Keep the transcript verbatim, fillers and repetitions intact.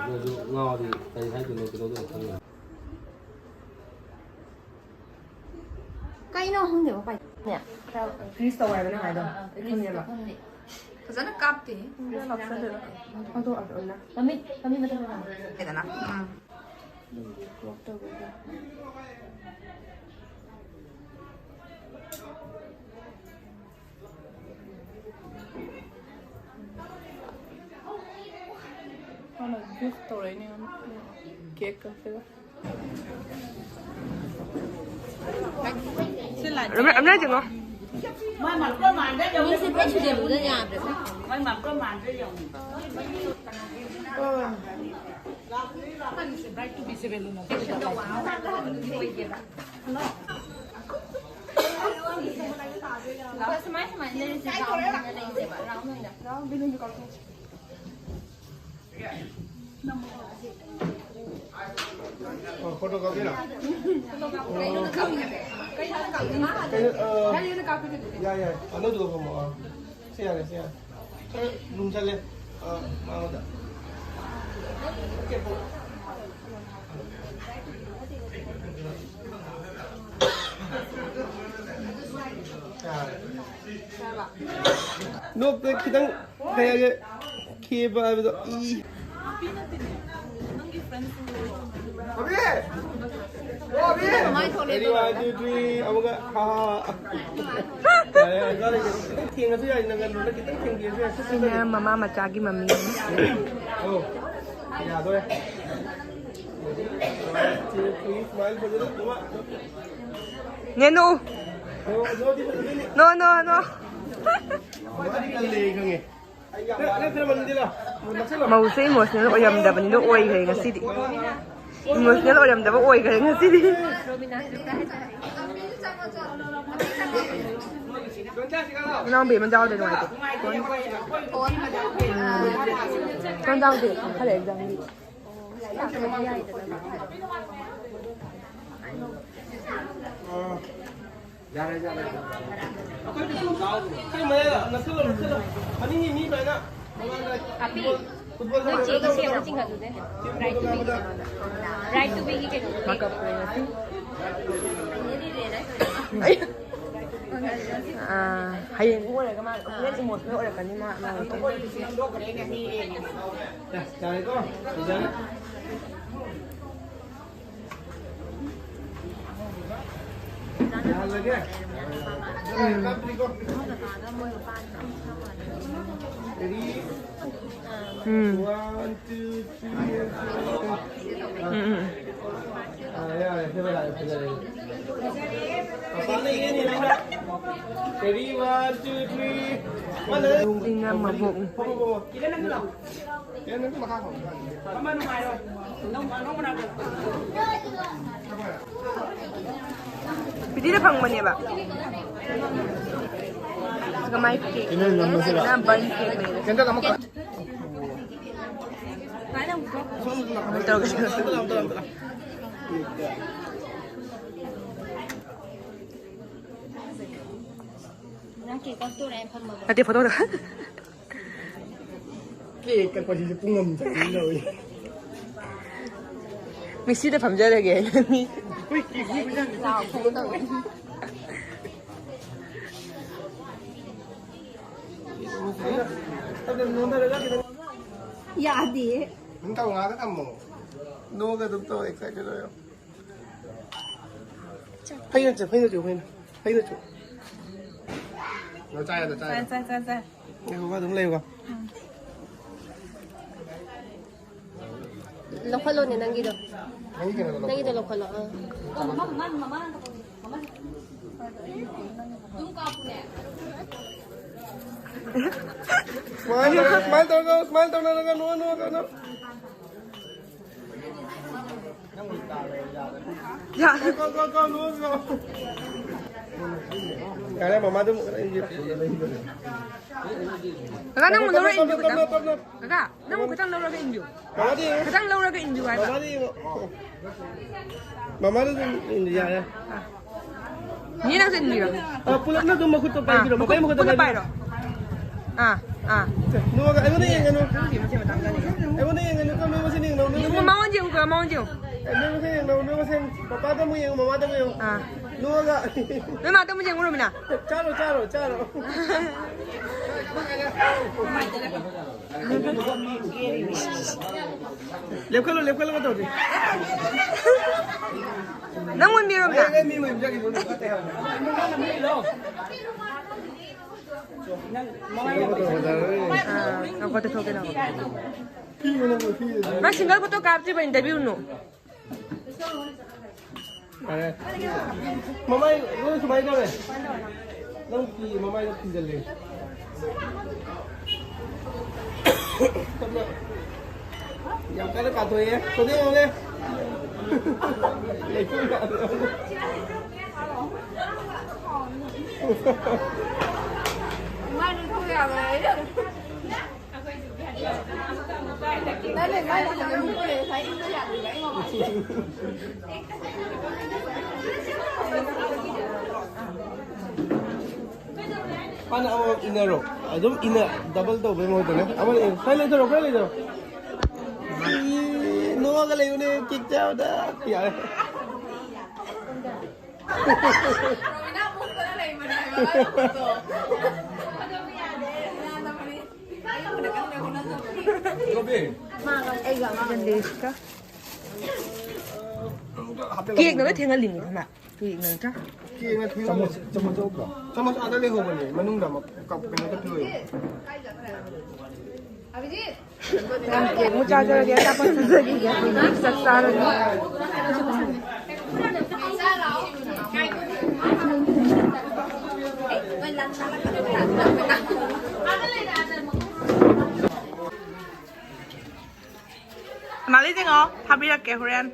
ꯑꯗꯨꯁꯨ ꯉꯥꯎꯔꯗꯤ ꯀꯔꯤ ꯍꯥꯏꯗꯣꯏꯅꯣ ꯀꯩꯗꯧꯗꯣꯏꯅꯣ ꯈꯪꯗꯦ꯫ ꯀꯩꯅꯣ ꯈꯪꯗꯦꯕ ꯄꯥꯏ꯫ ꯐ꯭ꯔꯤꯖ ꯇꯧ ꯍꯥꯏꯕ ꯅꯪ ꯍꯥꯏꯗꯣ? ꯑꯩ ꯈꯪꯉꯦꯕ꯫ ꯐꯖꯅ ꯀꯥꯞꯇꯦ꯫ ꯐ꯭ꯔꯤꯖ ꯂꯥꯛꯁꯜꯂꯦꯗ꯫ ꯍꯧꯗꯣꯛꯑꯒꯦ ꯑꯣꯏꯅ꯫ ꯃꯃꯤꯠ ꯃꯃꯤꯠ ꯃꯊꯛꯇ ꯊꯝꯃꯣ꯫ ꯂꯩꯗꯅ꯫ ꯎꯝ꯫ ꯑꯗꯨꯒꯤ ꯀ꯭ꯔꯣꯞ ꯇꯧꯕꯩꯗ꯫ ꯃꯥꯅ ꯒꯤꯐ ꯇꯧꯔꯛꯏꯅꯦ꯫ ꯀꯦꯛ ꯀꯛꯄꯗ꯫ ꯔꯝꯅꯥ ꯆꯪꯉꯣ꯫ ꯃꯤꯁꯦ ꯂꯣꯏ ꯁꯨꯖꯜꯂꯨꯗ ꯌꯥꯗ꯭ꯔꯦ꯫ ꯁꯨꯃꯥꯏ ꯁꯨꯃꯥꯏꯅ ꯂꯩꯔꯤꯁꯦ ꯔꯥꯎꯟ ꯑꯣꯏꯅ ꯂꯩꯁꯦꯕ, ꯔꯥꯎꯟ ꯑꯣꯏꯅ꯫ ꯐꯣꯇꯣ ꯀꯥꯞꯄꯤꯔꯣ? ꯀꯩꯅꯣ, ꯑ, ꯌꯥꯏ, ꯌꯥꯏ꯫ ꯑꯅꯧꯕꯗꯣ ꯐꯝꯃꯣ꯫ ꯑ, ꯁꯤ ꯌꯥꯔꯦ, ꯁꯤ ꯌꯥꯔꯦ꯫ ꯈꯔ ꯂꯨꯝꯁꯜꯂꯦ꯫ ꯑ, ꯃꯉꯣꯟꯗ꯫ ꯌꯥꯔꯦ꯫ ꯅꯣꯛꯇ ꯈꯤꯇꯪ ꯀꯩ ꯍꯥꯏꯒꯦ? ꯈꯦꯕ ꯍꯥꯏꯕꯗꯣ꯫ ꯏ꯫ ꯑꯕꯤ! ꯑꯣ, ꯑꯕꯤ! Ready, one, two, three, ꯑꯃꯨꯛꯀ꯫ ꯍꯥ, ꯍꯥ, ꯍꯥ꯫ ꯌꯥꯔꯦ, ꯌꯥꯔꯦ, ꯌꯥꯔꯦ꯫ ꯈꯤꯇꯪ ꯊꯦꯡꯉꯁꯨ ꯌꯥꯏ, ꯅꯪꯒꯟꯗꯨꯅ ꯈꯤꯇꯪ ꯊꯦꯡꯕꯤꯔꯁꯨ ꯌꯥꯏ꯫ ꯁꯤꯅ ꯃꯃꯥ ꯃꯆꯥꯒꯤ ꯃꯃꯤ꯫ ꯑꯣ, ꯌꯥꯗꯣꯔꯦ꯫ One, two, three, smile ꯐꯖꯅ꯫ ꯅꯦꯅꯨ꯫ No, no, ꯗꯤ ꯐꯖꯗꯣꯏꯅꯦ꯫ No, no, no꯫ ꯃꯥꯗꯤ ꯀꯜꯂꯦ, ꯑꯩ ꯈꯪꯉꯦ꯫ ꯅꯪ, ꯅꯪ ꯈꯔ ꯃꯅꯤꯡꯗꯤ ꯂꯥꯎ꯫ ꯅꯛꯁꯜꯂꯣ꯫ ꯃꯧꯁꯦ ꯏꯃꯣꯁꯅꯦꯜ ꯑꯣꯏꯔꯝꯗꯕꯅꯤꯅ ꯑꯣꯏꯈ꯭ꯔꯦ ꯉꯁꯤꯗꯤ꯫ ꯏꯃꯣꯁꯅꯦꯜ ꯑꯣꯏꯔꯝꯗꯕ ꯑꯣꯏꯈ꯭ꯔꯦ ꯉꯁꯤꯗꯤ꯫ ꯏꯅꯥꯎꯄꯤ ꯑꯃ ꯌꯥꯎꯗ꯭ꯔꯦ ꯅꯨꯡꯉꯥꯏꯇꯦ꯫ ꯐꯣꯟ ꯌꯥꯎꯗꯦ, ꯈꯔ ꯑꯦꯛꯖꯥꯝꯒꯤ꯫ ꯌꯥꯔꯦ, ꯌꯥꯔꯦ꯫ ꯑꯩꯈꯣꯏ ꯃꯌꯥꯏꯗ ꯅꯛꯁꯜꯂꯣ, ꯅꯛꯁꯜꯂꯣ꯫ ꯃꯅꯤꯡꯒꯤ ꯃꯤ ꯂꯣꯏꯅ ꯃꯃꯥꯡꯗ ꯑꯄꯤ, ꯐꯨꯠꯕꯣꯜ ꯅꯣꯏ ꯆꯦꯒꯤ ꯁꯦꯝꯕ ꯆꯤꯡꯍꯜꯂꯨꯅꯦ꯫ ꯕ꯭ꯔꯥꯏꯠ ꯇꯨꯕꯤꯒꯤ꯫ ꯕ꯭ꯔꯥꯏꯠ ꯇꯨꯕꯤꯒꯤ ꯀꯩꯅꯣ꯫ ꯃꯥ ꯀꯞꯄꯦ ꯉꯁꯤ꯫ ꯑꯥ, ꯍꯌꯦꯡ ꯑꯣꯏꯔꯒ ꯃꯥ ꯍꯣꯔꯦꯟ ꯏꯃꯣꯁꯅꯦꯜ ꯑꯣꯏꯔꯛꯀꯅꯤ ꯃꯥ, ꯃꯥ꯫ ꯌꯥꯔꯦꯀꯣ? ꯐꯖꯅ꯫ ꯎꯝ꯫ Ready? Um. One, two, three, and four. ꯎꯝ, ꯎꯝ꯫ ꯑꯥ, ꯌꯥꯔꯦ, ꯐꯖꯔꯦ, ꯐꯖꯔꯦ꯫ ꯃꯄꯥꯟꯗ ꯌꯦꯡꯉꯤ ꯅꯪꯅ꯫ Ready, one, two, three. ꯏꯅꯝ ꯃꯕꯣꯛ꯫ ꯐꯝꯃꯣ, ꯐꯝꯃꯣ꯫ ꯄꯤꯇꯤꯗ ꯐꯪꯕꯅꯦꯕ꯫ ꯑꯗꯨꯒ ꯃꯥꯏ ꯀꯦꯛ ꯂꯩꯔꯦ, ꯑꯗꯨꯒ ꯕꯟ ꯀꯦꯛ ꯂꯩꯔꯦ꯫ ꯀꯩꯅꯣ ꯇꯧꯔꯒ꯫ ꯅꯪ ꯀꯦꯛ ꯀꯛꯇꯣꯔꯦ ꯐꯝꯃꯒ꯫ ꯅꯠꯇꯦ, ꯐꯣꯇꯣꯗ꯫ ꯀꯦꯛ ꯀꯛꯄꯁꯤꯁꯨ ꯄꯨꯡ ꯑꯃ ꯆꯪꯉꯤ ꯇꯧꯋꯤ꯫ ꯃꯤꯛꯁꯤꯗ ꯐꯝꯖꯔꯒꯦ꯫ ꯂꯥꯎ ꯈꯣꯡ ꯇꯧꯋꯦ꯫ ꯌꯥꯗꯤꯌꯦ꯫ ꯅꯪ ꯇꯧ ꯉꯥꯛꯇ ꯊꯝꯃꯣ꯫ ꯅꯣꯛꯑꯒ ꯑꯗꯨꯝ ꯇꯧ, excited ꯑꯣꯏꯌꯣ꯫ ꯐꯩꯅ ꯆꯨ, ꯐꯩꯅ ꯆꯨ, ꯐꯩꯅ꯫ ꯐꯩꯅ ꯆꯨ꯫ ꯅꯣ, ꯆꯥꯏ, ꯑꯗꯣ ꯆꯥꯏ꯫ ꯆꯥꯏ, ꯆꯥꯏ, ꯆꯥꯏ, ꯆꯥꯏ꯫ ꯉꯥꯏꯈꯣꯀꯣ, ꯑꯗꯨꯝ ꯂꯩꯌꯨꯀꯣ꯫ ꯎꯝ꯫ ꯂꯧꯈꯠꯂꯣꯅꯦ ꯅꯪꯒꯤꯗꯣ꯫ ꯅꯪꯒꯤ ꯀꯩꯅꯣꯗꯣ ꯅꯪꯒꯤꯗꯣ ꯂꯧꯈꯠꯂꯣ꯫ ꯂꯧꯈꯠꯂꯣ, ꯑꯥ꯫ Smile ꯇꯧꯔꯒ, smile ꯇꯧꯔꯒ, smile ꯇꯧꯅꯔꯒ, ꯅꯣ, ꯅꯣ, ꯅꯣ, ꯅꯣ꯫ ꯌꯥ-, ꯌꯥꯔꯦ, ꯃꯃꯥꯗꯨ ꯑꯃꯨꯛ ꯀꯟꯅ ꯏꯟꯕꯤꯌꯨ꯫ ꯀꯀꯥ, ꯅꯪ ꯑꯃꯨꯛ ꯇꯞꯅ, ꯂꯧꯔ ꯇꯞꯅ, ꯏꯟꯕꯤꯌꯨ꯫ ꯇꯞꯅ꯫ ꯀꯀꯥ, ꯅꯪ ꯑꯃꯨꯛ ꯈꯤꯇꯪ ꯂꯧꯔꯒ ꯏꯟꯕꯤꯌꯨ꯫ ꯃꯃꯥꯗꯤ ꯌꯦꯡꯉꯣ꯫ ꯈꯤꯇꯪ ꯂꯧꯔꯒ ꯏꯟꯕꯤꯌꯨ ꯍꯥꯏꯕ꯫ ꯃꯃꯥꯗꯤ ꯌꯦꯡꯉꯣ꯫ ꯃꯃꯥꯗꯤ ꯑꯗꯨꯝ ꯏꯟꯕꯤ ꯌꯥꯔꯦ꯫ ꯑꯥ꯫ ꯅꯦ, ꯅꯪꯁꯨ ꯏꯟꯕꯤꯔꯣ꯫ ꯑ, ꯄꯨꯂꯞꯅ ꯑꯗꯨꯝ ꯃꯈꯨꯠꯇꯣ ꯑꯥ, ꯄꯥꯏꯕꯤꯔꯣ, ꯃꯈꯨꯠ, ꯃꯈꯨꯠ ꯃꯈꯨꯠꯇ ꯄꯨꯟꯅ ꯄꯥꯏꯕꯤꯔꯣ꯫ ꯄꯥꯏꯔꯣ꯫ ꯑꯥ, ꯑꯥ꯫ ꯅꯣꯛꯑꯒ ꯑꯩꯉꯣꯟꯗ ꯌꯦꯡꯒꯅꯨ꯫ ꯑꯩꯉꯣꯟꯗ ꯌꯦꯡꯒꯅꯨ, ꯀꯣ, ꯃꯤ ꯃꯁꯦꯟ ꯌꯦꯡꯅꯧ, ꯃꯤ ꯌꯦꯡꯉꯨ, ꯃꯁꯦꯟ ꯃꯉꯣꯟꯗ ꯌꯦꯡꯉꯨ, ꯃꯉꯣꯟꯗ ꯌꯦꯡꯉꯨ꯫ ꯑꯦ, ꯃꯤ ꯃꯁꯦꯟ ꯌꯦꯡꯅꯧ, ꯃꯤ ꯃꯁꯦꯟ꯫ ꯄꯄꯥꯗ ꯑꯃꯨꯛ ꯌꯦꯡꯉꯨ, ꯃꯃꯥꯗ ꯑꯃꯨꯛ ꯌꯦꯡꯉꯨ꯫ ꯑꯥ꯫ ꯅꯣꯛꯑꯒ꯫ ꯅꯣꯏ ꯃꯥꯗ ꯑꯃꯨꯛ ꯌꯦꯡꯉꯨꯔꯣ, ꯃꯤꯅꯥ꯫ ꯆꯥꯔꯣ, ꯆꯥꯔꯣ, ꯆꯥꯔꯣ꯫ ꯂꯦꯞꯈꯠꯂꯣ, ꯂꯦꯞꯈꯠꯂꯒ ꯇꯧꯔꯤ꯫ ꯅꯪ ꯃꯨꯟꯕꯤꯔꯣꯝꯗ꯫ ꯑꯩ, ꯑꯩ ꯃꯤ ꯃꯌꯨꯝ ꯆꯠꯈꯤꯗꯣꯏꯅꯦ꯫ ꯑꯥ, ꯉꯥꯏꯈꯣ, ꯊꯣꯛꯀꯦ, ꯉꯥꯏꯈꯣ꯫ ꯃꯥ single photo ꯀꯥꯞꯇ꯭ꯔꯤꯕ, interview ꯅꯨ꯫ ꯌꯥꯔꯦ꯫ ꯃꯃꯥꯏ ꯂꯣꯏ ꯁꯨꯃꯥꯏꯅ ꯇꯧꯔꯦ꯫ ꯅꯪ ꯐꯤ ꯃꯃꯥꯏꯗ ꯐꯤꯖꯜꯂꯦ꯫ ꯌꯥꯝ ꯀꯟꯅ ꯀꯥꯊꯣꯛꯑꯦ꯫ ꯁꯣꯗꯦ ꯌꯦꯡꯉꯨꯅꯦ꯫ ꯂꯩꯈꯣꯝ ꯀꯥꯊꯣꯛꯑꯦ꯫ ꯃꯥꯅ ꯑꯃꯃꯝ ꯏꯟꯅꯔꯣ꯫ ꯑꯗꯨꯝ ꯏꯟꯅ, double ꯇꯧꯕꯩ ꯃꯍꯨꯠꯇꯅꯦ꯫ ꯑꯃꯅ ꯏꯟ-, ꯈꯔ ꯂꯩꯊꯔꯣ, ꯈꯔ ꯂꯩꯊꯔꯣ꯫ ꯏ, ꯅꯣꯛꯑꯒ ꯂꯩꯌꯨꯅꯦ, ꯀꯤꯛ ꯆꯥꯕꯗ꯫ ꯌꯥꯔꯦ꯫ ꯀꯦꯛꯅ ꯂꯣꯏ ꯊꯦꯡꯍꯜꯂꯤꯅꯤ ꯈꯪꯕ꯭ꯔꯥ? ꯀꯦꯛꯅ ꯅꯠꯇ꯭ꯔꯥ? ꯀꯦꯛꯅ ꯊꯦꯡꯍꯜꯂꯤ꯫ ꯆꯥꯃꯁ, ꯆꯥꯃꯁ ꯌꯥꯎꯗ꯭ꯔꯣ? ꯆꯥꯃꯁ ꯑꯥꯗ ꯂꯩꯍꯧꯕꯅꯦ, ꯃꯅꯨꯡꯗ ꯑꯃ ꯀꯞ ꯀꯩꯅꯣꯗ ꯂꯣꯏ꯫ ꯅꯪ ꯀꯦꯛ ꯑꯃꯨꯛ ꯆꯥꯖꯔꯒꯦ, ꯑꯆꯥꯄꯣꯠ ꯆꯥꯖꯈꯤꯒꯦ, ꯑꯩꯈꯣꯏꯗꯤ ꯆꯥꯛ ꯆꯥꯔꯅꯤ꯫ ꯃꯥꯂꯤ ꯌꯦꯡꯉꯣ, ꯊꯥꯕꯤꯔꯛꯀꯦ ꯍꯣꯔꯦꯟ꯫